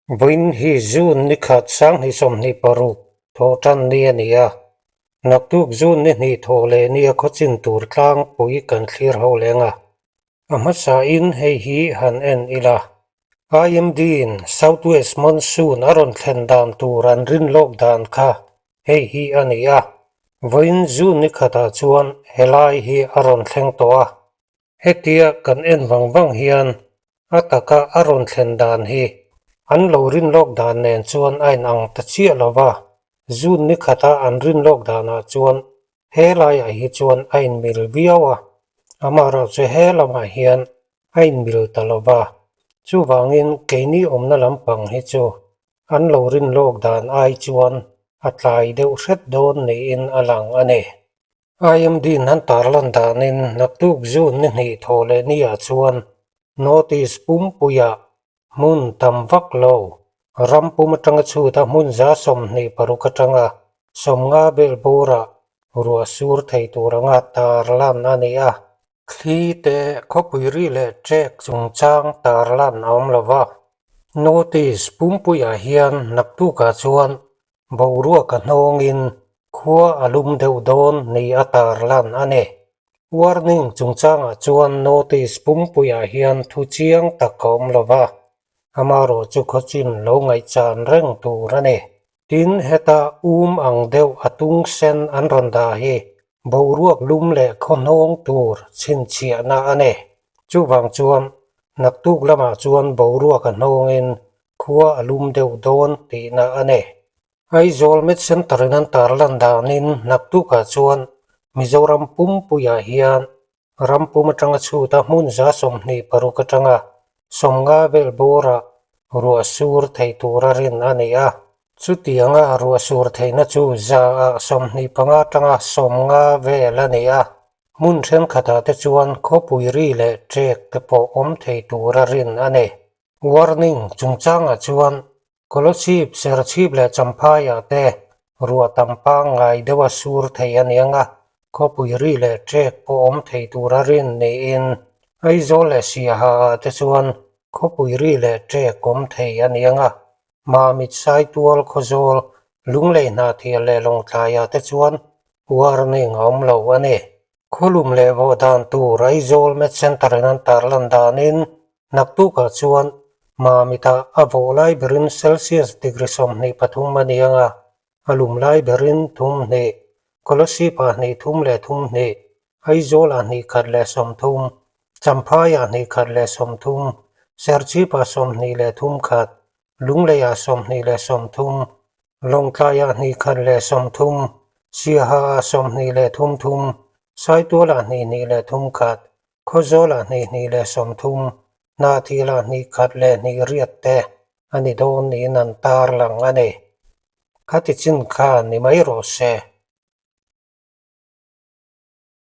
Vawiin hi June ni khat 2026 thawh tan ni a ni a, naktuk June ni hnih thawh leh nia khawchin tur tlangpui kan thlir ho leng a. A hmasain hei hi han en ila, IMD-in South West Monsoon a rawn thlen dan tur an rin lawk dan kha hei hi a ni a, vawiin June ni khatah chuan helai hi a rawn thleng tawh a. Hetia kan en vang vang hian a taka a rawn thlen dan hi an lo rin lawk dan nen chuan a inang ta chiah lo va, June ni khata an rin lawk danah chuan he laiah hi chuan a inmil viau a, amaherawh chu he lamah hian a inmil ta lo va, chuvangin keini awmna lampang hi chu an lo rin lawk dan ai chuan a tlai deuh hret dawn niin a lang a ni. IMD-in an tarlan danin naktuk June ni hnih thawh leh niah chuan North East pumpuiah hmun tam vak lo, ram pum atanga chhuta hmun 26 atanga 50 vel bawrah ruah sur thei tur anga tarlan a ni a. Thli te khawpui ri leh ṭek chungchang tarlan a awm lo va. North East pumpuiah hian naktukah chuan Boruak a hnawngin khua a lum deuh dawn ni a tarlan a ni. Warning chungchangah chuan notice pumpuiah hian thu chiang tak a awm lo va, amarawh chu khawchin lo ngaihchan reng tur a ni. Tin, heta um ang deuh a tung sen an rawn dah hi boruak lum leh khaw hnawng tur chhinchhiahna a ni. Chuvang chuan naktuk lamah chuan boruak a hnawngin Khua a lum deuh dawn tihna a ni. Aizawl Med Centre in an tarlan danin naktukah chuan Mizoram pumpuiah hian ram pum atanga chhuta hmun 26 atanga 50 vel bawrah ruah sur thei tura rin a ni a. Chutianga ruah sur theihna chu 25% atanga 50 vel a ni a. Hmun thenkhatah te chuan khawpui ri leh ṭek te pawh awm thei tura rin a ni. Warning chungchangah chuan Kolasib, Serchhip leh Champhaiah te ruah tam pangngai deuha sur thei a ni ang a, khawpui ri leh ṭek pawh awm thei tura rin niin Aizawl leh Siaha ah te chuan khawpui ri leh ṭek awm thei a ni ang a, Mamit Saitual Khawzawl, Lunglei Hnahthial leh Lawngtlaiah te chuan warning a awm lo a ni. Khawlum leh vawh dan tur Aizawl Med Centre in an tarlan danin naktukah chuan Mamitah a vawh lai berin Celsius degree 23 a ni ang a, a lum lai berin 32, Kolasib-ah 33.2, Aizawlah 21.30, Champhaiah 21.30, Serchhipah 23.1, Lungleiah 30, Lawngtlaiah 21, Siahaah 23 thum, Saitualah 2 leh 3 khat, Khawzawlah 2 leh 30, Hnahthilah 1 leh 2 riat te a ni dawn niin an tarlang a ni. Khati chin kha ni mai rawh se.